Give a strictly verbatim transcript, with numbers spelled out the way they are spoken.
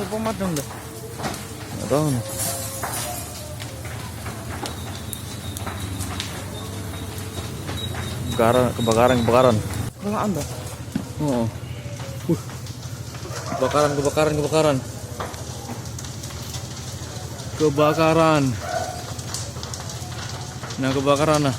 Apa madam dah? Nggak tahu nih. Kebakaran, kebakaran, kebakaran. Kebakaran dah. Oh. Uh. Kebakaran, kebakaran, kebakaran. Kebakaran. Nah, kebakaran nah.